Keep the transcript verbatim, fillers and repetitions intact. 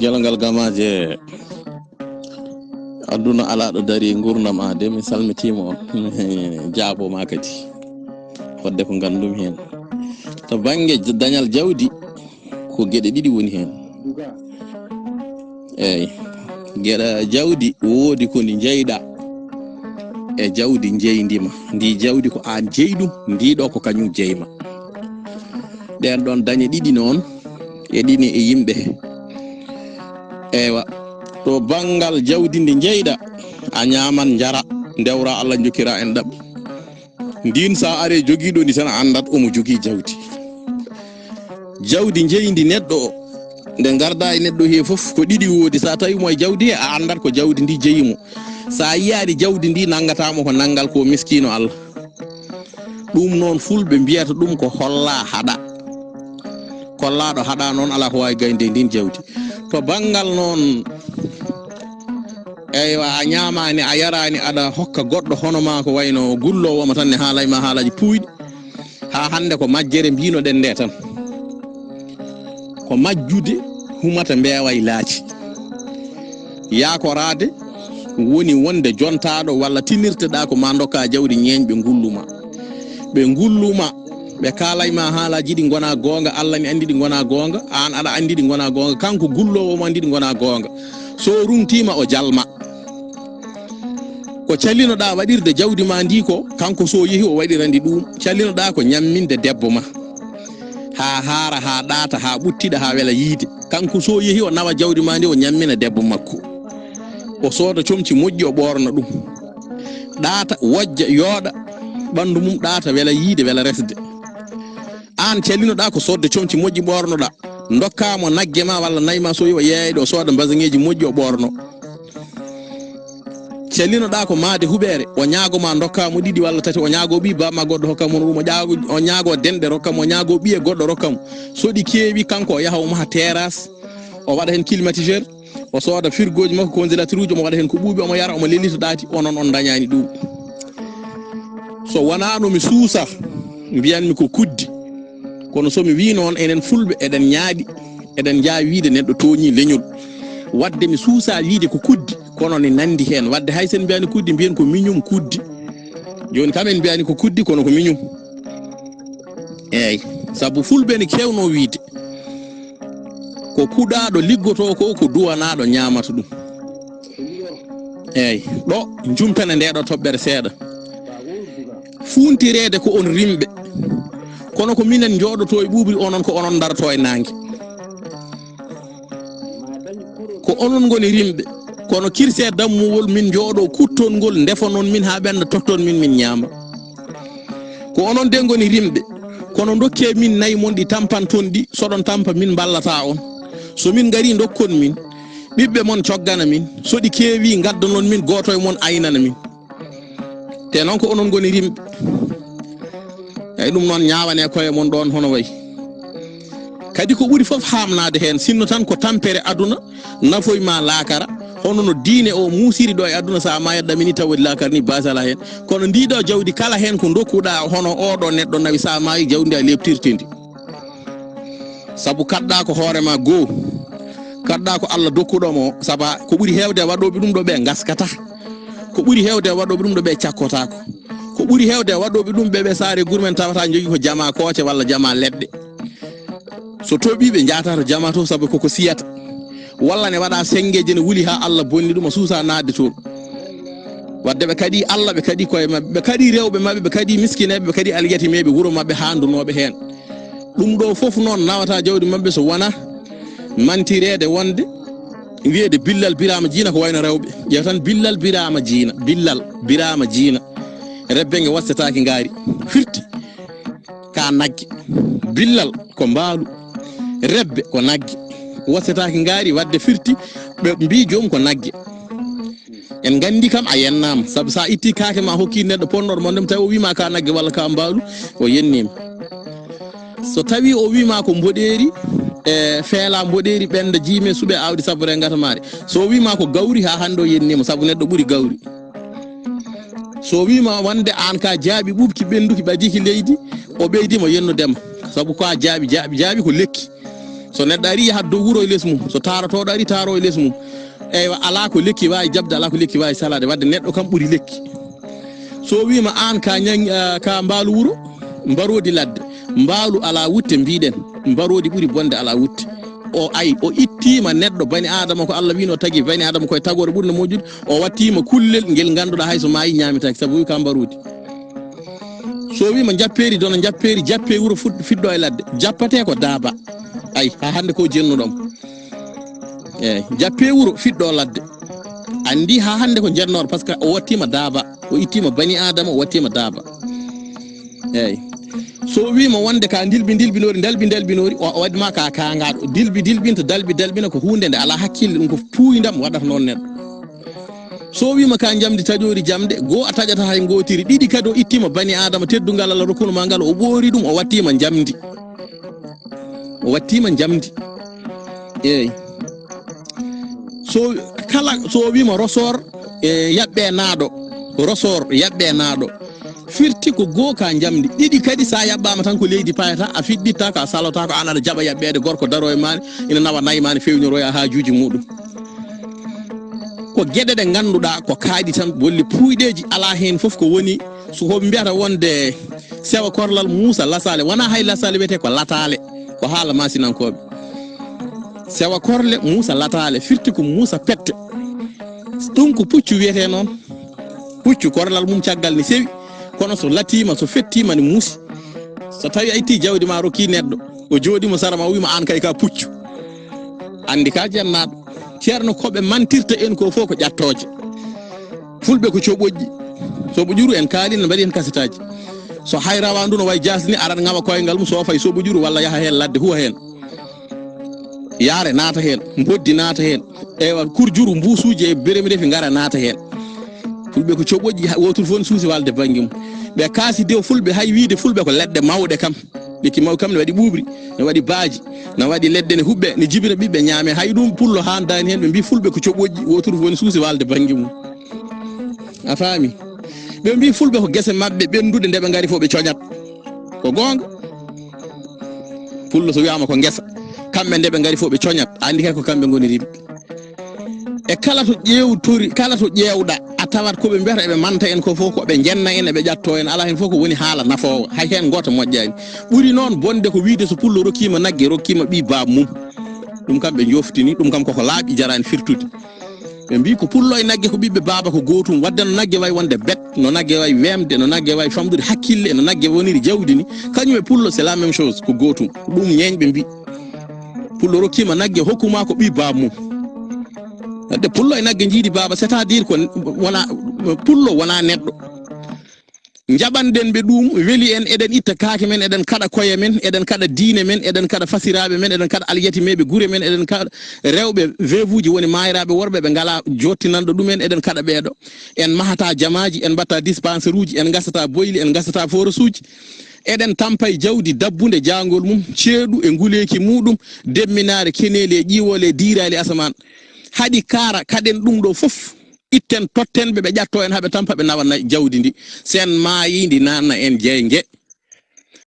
Yolngal gamaaje aduna alaa ɗo dari ngurnam a de, mi salmitiima on. Mi jaaboma kadi. Wadde ko ngandumi heen. To bannge j-, dañal jawdi, ko geɗe ɗiɗi woni heen. Eey. Geɗa jawdi woodi ko ndi jeyɗa e jawdi jeydima. Ndi jawdi ko aan jeyi ɗum, ndi ɗo ko kañum jeyma. Ɗeen ɗoon dañe ɗiɗi noon e ɗini e yimɓe. Eywa, to banngal jawdi ndi jeyɗa, a ñaaman, njara, ndewra, Allah jokkira en ɗaɓɓi. Ndin sa are jogiiɗo ndi tan a anndat omo jogii jawdi. Jawdi jeyndi neɗɗo o, nde ngarda e neɗɗo he fof ko ɗiɗi woodi. Sa tawi mo e jawdi he, a anndat ko jawdi ndi jeyimo. Sa yiyaani jawdi ndi, nanngatamo ko nanngal ko miskino Allah. Ɗum noon fulɓe mbiyata ɗum ko holla haɗa. Kollaɗo haɗa noon alaa ko waawi gaynude e ndin jawdi. To banngal noon, eywa, a ñaamaani, a yaraani, aɗa hokka goɗɗo hono ma ko wayno gulloowo ma tan ne haalay ma haalaaji puuyɗi. Haa hannde ko majjere mbinoɗen nde tan. Ko majjude humata mbeewa e laaci. Yaakoraade woni wonde jontaaɗo walla tinirteɗa ko ma ndokka jawdi ñeeñɓe ngullu ma. Ɓe ngullu ma, ɓe kaalay ma haalaaji ɗi ngona goonga, Allah ne anndi ɗi ngona goonga, aan aɗa anndi ɗi ngona goonga, kanko gulloowo mo anndi ɗi ngona goonga. So o rungtiima o jalma. Ko calinoɗa waɗirde jawdi ma ndi ko, kanko so yehi o waɗirandi ɗum. Calinoɗa ko ñamminde debbo ma. Haa haara, haa ɗaata, haa ɓuttiɗa, haa wela yiide. Kanko so yehi o nawa jawdi ma ndi o ñammina debbo makko. O sooda comci moƴƴi o ɓoorna ɗum. Ɗaata, wojja, yooɗa, ɓanndu mum ɗaata, wela yiide, wela resde. Aan calinoɗa ko sodde comci moƴƴi ɓoornoɗa. Ndokka mo nagge ma walla nayi ma so yeeyi ɗo sooda mbasaŋeeji moƴƴi o ɓoorno. Calinoɗa ko maade huɓeere, o ñaago ma ndokka mo ɗiɗi walla tati, o ñaago ɓii bamma goɗɗo hokka mo ɗum, o ƴaago, o ñaago denɗe rokka mo, o ñaago ɓiye goɗɗo rokka mo. So ɗi keewi kanko o yaha o maha terrasse, o waɗa heen climatiseur, o sooda firgooji makko, congélateur uji, omo waɗa heen ko ɓuuɓi, omo yara, omo lelita ɗaati, onon on ndañaani ɗum. So wonaa no mi suusa, mbiyanmi ko kuddi. Kono so mi wii noon, enen fulɓe eɗen ñaaɗi, eɗen njaawi wiide neɗɗo tooñii leñol. Wadde mi suusa wiide ko kuddi, kono ne nandi heen. Wadde hay sen mbiyani kuddi, mbiyen ko miñum kuddi. Jooni kam en mbiyani ko kuddi, kono ko miñum. Eey, sabu fulɓe ne keewno wiide, ko kuɗaaɗo liggotoo ko, ko duwanaaɗo ñaamata ɗum. Eey, ɗo njumpene nde ɗo toɓɓere seeɗa. Fuuntireede ko on rimɓe, kono ko minen njooɗotoo e ɓuuɓri, onon ko onon ndarotoo e naange. Ko onon ngoni rimɓe, kono kirse dammuwol min njooɗo kutton ngol, ndefonon min haa ɓennda, totton min, min ñaama. Ko onon de ngoni rimɓe, kono ndokke min nayi mon ɗi tampanton ɗi, soɗon tampa min mballata on. So min ngari ndokkon min, ɓiɓɓe mon coggana min, so ɗi keewi ngaddanon min, gooto e mon aynana min. Te noon ko onon ngoni rimɓe. Eyi ɗum noon ñaawane koye mon ɗoon hono wayi. Kadi ko ɓuri fof haamnaade heen, sinno tan ko tampere aduna, nafoy ma laakara, hono no diine o muusiri ɗo e aduna, so a maayat ɗamini taw waɗi laakara ni baasi alaa heen. Kono ndi ɗo jawdi kala heen ko ndokkuɗa hono oɗo neɗɗo nawi, so a maayi jawdi ndi a leɓtirte ndi. Sabu kaɗɗa ko hoore ma goo, kaɗɗa ko Allah dokkuɗo mo, saba ko ɓuri heewde e waɗooɓe ɗum ɗo ɓe ngaskata. Ko ɓuri heewde e waɗooɓe ɗum ɗo ɓe cakkotaako. Ko ɓuri heewde e waɗooɓe ɗum ɓe ɓe saare gurmen tawata jogii ko jama kooce walla jama leɗɗe. So toɓii ɓe njaata to jama to sabu koko siyata. Walla ne waɗa senngeeji ne wuli haa Allah bonni ɗum a suusa naatde toon. Wadde ɓe kaɗi Allah, ɓe kaɗi koye maɓɓe, ɓe kaɗi rewɓe maɓɓe, ɓe kaɗi miskineeɓe, ɓe kaɗi alyatimeeɓe wuro maɓɓe haandunooɓe heen. Ɗum ɗo fof noon nawata jawdi maɓɓe so wona mantireede wonde wiyeede Billal Biraama Jiina ko wayno rewɓe. Ƴeew tan Billal Biraama Jiina, Billal Biraama Jiina. Rebbe nge wostetaake ngaari. Firti ka nagge. Billal ko mbaalu. Rebbe ko nagge. Wostetaake ngaari wadde firti ɓe mbii joom ko nagge. En nganndi kam a yennaama. Sabu so a itti kaake ma a hokki neɗɗo ponnoɗo mon ɗum tawi o wiima ka nagge walla ka mbaalu, o yenniima. So tawi o wiima ko mboɗeeri, e feela mboɗeeri ɓennda jiime suɓe aawdi sabbore ngatamaare. So o wiima ko gawri haa hannde o yenniima sabu neɗɗo ɓuri gawri. So o wiima wonde aan ka jaaɓi ɓuuɓki ɓennduki ɓadiki leydi, o ɓeydi mo yennudema. Sabu ko a jaaɓi, jaaɓi, jaaɓi ko lekki. So neɗɗo ari, yahat dow wuro e les mum. So taarotooɗo ari, taaro e les mum. Eywa, alaa ko lekki waawi jaɓde, alaa ko lekki waawi salaade. Wadde neɗɗo kam ɓuri lekki. So wiima aan ka ñaŋ-, ah, ka mbaalu wuro, mbaroodi ladde, mbaalu alaa wutte mbiɗen, mbaroodi ɓuri bonde alaa wutte. O ay, o ittiima neɗɗo bani Aadama ko Allah wiino tagi bani Aadama koye tagoore ɓurde moƴƴude, o wattiima kullel ngel ngannduɗaa hay so maayi ñaamitaaki, sabu wi ka mbaroodi. So wiima jappeeri dona jappeeri, jappee wuro fud-, fiɗɗo e ladde, jappatee ko daaba. Ay, haa hannde ko jennuɗo mo. Eey, jappee wuro fiɗɗo ladde. Anndi haa hannde ko jennooɗo, par ce que o wattiima daaba, o ittiima bani Aadama, o wattiima daaba. Eey. So wiima wonde ka ndilbi ndilbinoori, ndalbi ndalbinoori, o, o waɗi ma ka kaangaaɗo. Dilbi dilbinta, dalbi dalbina ko huunde nde alaa hakkille, ɗum ko puuyndam waɗata noon neɗɗo. So wiima ka njamndi taƴoori jamɗe, goo a taƴata hay ngootiri, ɗiɗi kadi o ittiima bani Aadama, teddungal Allah rokkuno ma ngal, o ɓoori ɗum, o wattiima njamndi. O wattiima njamndi. Eey. So kala, so wiima rosor, e, yaɓɓe naaɗo, rosor yaɓɓe naaɗo, firti ko goo ka njamndi. Ɗiɗi kadi, sa yaɓɓaama tan ko leydi payata, a fiɗɗitta ko, a salotaako, aan aɗa jaɓa yaɓɓeede, gorko daroo e maani, ina nawa nayi maani, feewniroo e haajuuji muuɗum. Ko geɗe ɗe ngannduɗaa ko kaaɗi tan, bolle puuyɗeeji, alaa heen fof ko woni, so ko mbiyata wonde sewa korlal muusa lasaale, wonaa hay lasaale wiyetee, ko lataale, ko haala maasinankooɓe. Sewa korle muusa lataale, firti ko muusa pette. Ɗum ko puccu wiyetee noon. Puccu korlal mum caggal ne sewi, kono so latiima, so fettiima ne muusi. So tawi a itti jawdi ma rokki neɗɗo, o jooɗiima sara ma, o wiima aan kay ka puccu. Anndi ka jennaaɗo. Ceerno, ko ɓe mantirta en ko fof ko ƴattooje. Fulɓe ko coɓoƴƴi. Soɓo ƴuru en kaali, ne mbaɗi heen kasetaaji. So hay rawaandu no wayi jaasi ni, aran ŋawa koyngal mum, soofa e soɓo ƴuru walla yaha heen ladde, huwa heen. Yaare naata heen, mboddi naata heen. Eywa, kurjuru, mbuusuuji e beremi refi ngara naata heen. Fulɓe ko coɓoƴƴi, ha-, wooturu fof ne suusi walde bannge mum. Ɓe kaasi de fulɓe, hay wiide fulɓe ko leɗɗe mawɗe kam. Lekki mawɗi kam ne waɗi ɓuuɓri, ne waɗi baaji, ne waɗi leɗɗe ne huɓɓe, ne jibina ɓiɓɓe ñaame. Hay ɗum pullo haandaani heen, ɓe mbii fulɓe ko coɓoƴƴi, wooturu fof ne suusi walde bannge mum. A faami? Ɓe mbii fulɓe ko gese maɓɓe ɓennduɗe, nde ɓe ngari fof ɓe coñat. Ko goonga. Pullo so wiyaama ko ngesa, kamɓe nde ɓe ngari fof ɓe coñat. A anndi kay ko kamɓe ngoni rimɓe. E kala to ƴeewtori, kala to ƴeewɗa, a tawat ko ɓe mbiyata eɓe manta en ko fof, ko ɓe njenna en, eɓe ƴatto en, alaa heen fof ko woni haala nafoowa. Hay heen gooto moƴƴaani. Ɓuri noon bonde ko wiide so pullo rokkiima nagge, rokkiima ɓii baaba mum. Ɗum kam ɓe njoftini, ɗum kam koko laaɓi, jaraani firtude. Ɓe mbii ko pullo e nagge ko ɓiɓɓe baaba ko gootum. Wadde no nagge wayi wonde bet, no nagge wayi weemde, no nagge wayi famɗude hakkille, no nagge woniri jawdi ni, kañum e pullo c'est la même chose, ko gootum. Ko ɗum ñeeñ ɓe mbii. Pullo rokkiima nagge, hokkuma ko ɓii baaba mum. Wadde pullo e nagge njiidi baaba, c'est-à-dire ko wona, pullo wona neɗɗo. Njaɓanɗen ɓe ɗum, weli en, eɗen itta kaake men, eɗen kaɗa koye men, eɗen kaɗa diine men, eɗen kaɗa fasiraaɓe men, eɗen kaɗa alyatimeeɓe gure men, eɗen kaɗa rewɓe veuve uji woni maayiraaɓe worɓe ɓe ngalaa jottinanɗo ɗum en, eɗen kaɗa ɓeeɗo. En mahata jamaaji, en mbatta dispensaire uji, en ngasata boyli, en ngasata forage uji. Eɗen tampa e jawdi dabbunde jaangol mum, ceeɗu e nguleeki muuɗum, demminaare, keneeli e ƴiiwoole e diiraali asamaan. Haɗi kaara, kaɗen ɗum ɗo fof. Itten, totten ɓe, ɓe ƴatto en, haa ɓe tampa, ɓe nawa na-, jawdi ndi. Sen maayi, ndi naatna en jeynge.